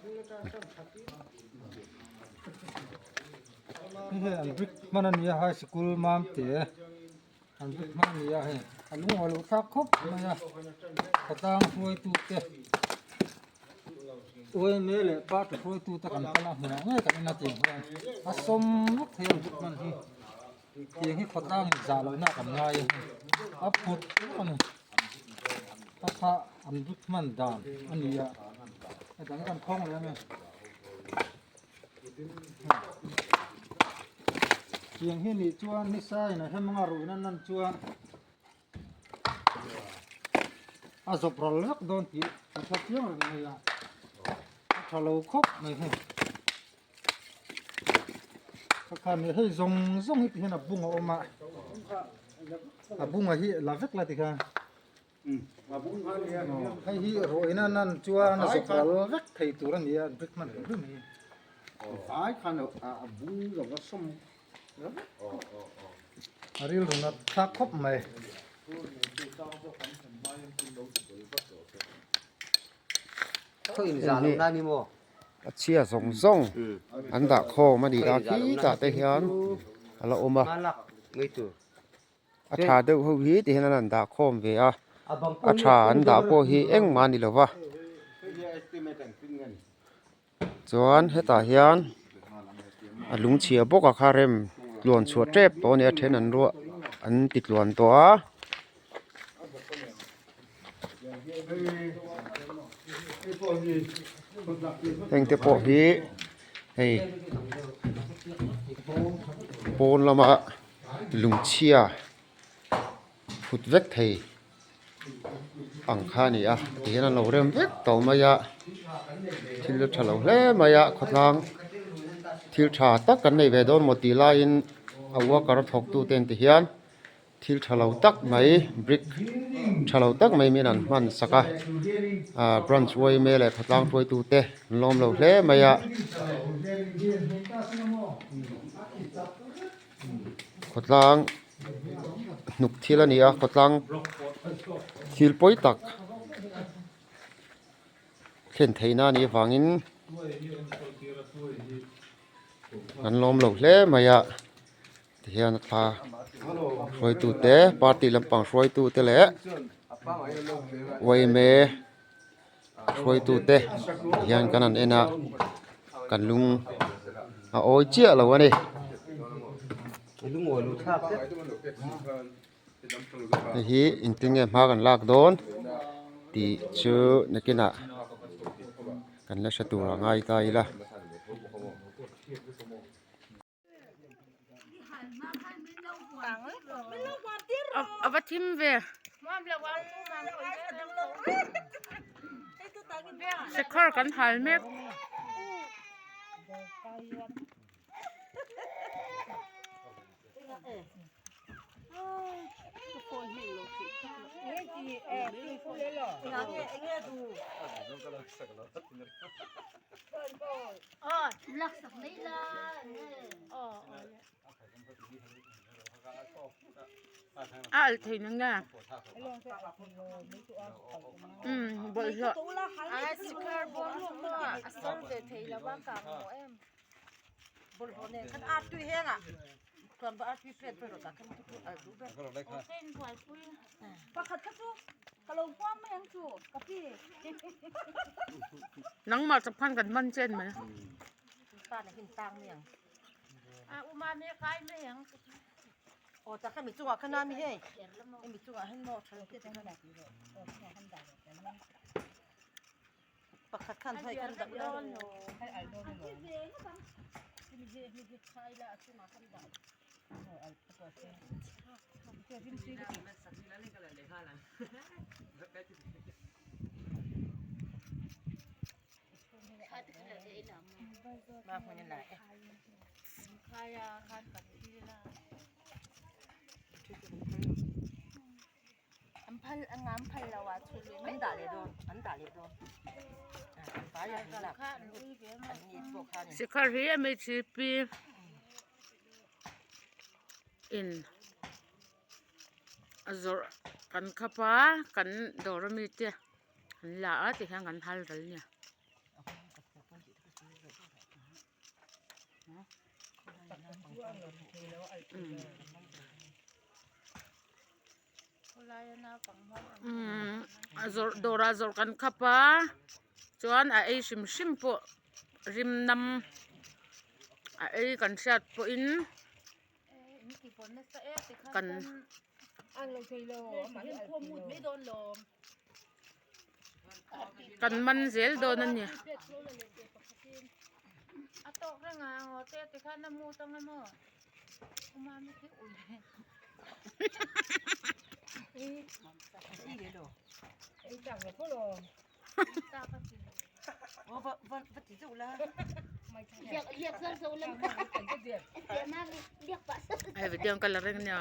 Hei hi an brick hman a ni a high sikul mam te an brick hman a ni a hei a lungawi loh thlak khawp mai a khawtlang hruaitu te yma leh party hruaitu te kan kal a hmunah ngei kan en a tiang hian a sawm vek thei a an brick hman hi tiang hi khawtlang in zah lohna kan ngai a a phut vek a ni a kha an brick hman dan a ni a a dang kan khawng leh a ni. Tiang hi nih chuan nisa in a hem anga ruihna nan chuan a zawp ral vek dawn tih a tha chiang reng mai a a tha lo khawp mai hei ka khan nih hei zawng zawng hi ti hian a bung a awm a a bunga hi la vek la tikhan. Hei hi rawihna nan chuan a zawk ral vek thei tur a ni a brick hman reng reng mai. A rilru nat thlak khawp mai. A chhia zawng zawng an dah khawm a ni a khitah te hian a la awm a. A tha deuh ho hi ti hian an han dah khawm ve a a tha an dah pawh hi engmah a ni lo va chuan hetah hian a lungchhia bawk a kha rem tluan chhuah tep tawh a ni a then an ruah an ti tluan tawh a. Heng te pawh hi hei pawn lama. Lungchhia phut vek thei ang kha a ni a tihian an lo rem vek tawh mai a thil a tha lo hle mai a khawtlang thil tha tak kan nei ve dawn maw tih laiin a worker thawk tu te an ti hian thil tha lo tak mai brick tha lo tak mai min an hman sak a ah branch yma leh khawtlang hruaitu te an lawm lo hle mai a. Khawtlang hnuk thil a ni a khawtlang thil pawi tak thlen theihna a nih avangin an lawm lo hle mai a tihian a thla hruaitu te party lampang hruaitu te leh yma hruaitu te hian kan han en a kan lung a awi chiah lo a ni. Hei hi engtin nge hma kan lak dawn tih chu nakinah kan la hre tur a ngai ta ila. A va thim ve sekhar kan hal mek. A alh thei nang nge umm bawlhhlawh. Nangmah chak khan kan man chen mai. Sikhar hi MHP in a zawrh kan khap a kan dawr ami te an la a tihian kan hal ral nia. Umm a zawrh dawrah zawrh kan khap a chuan a ei hrim hrim pawh rim nam a ei kan hriat pawhin kan kan man zel dawn a ni. Hei video ang ka la reng ania.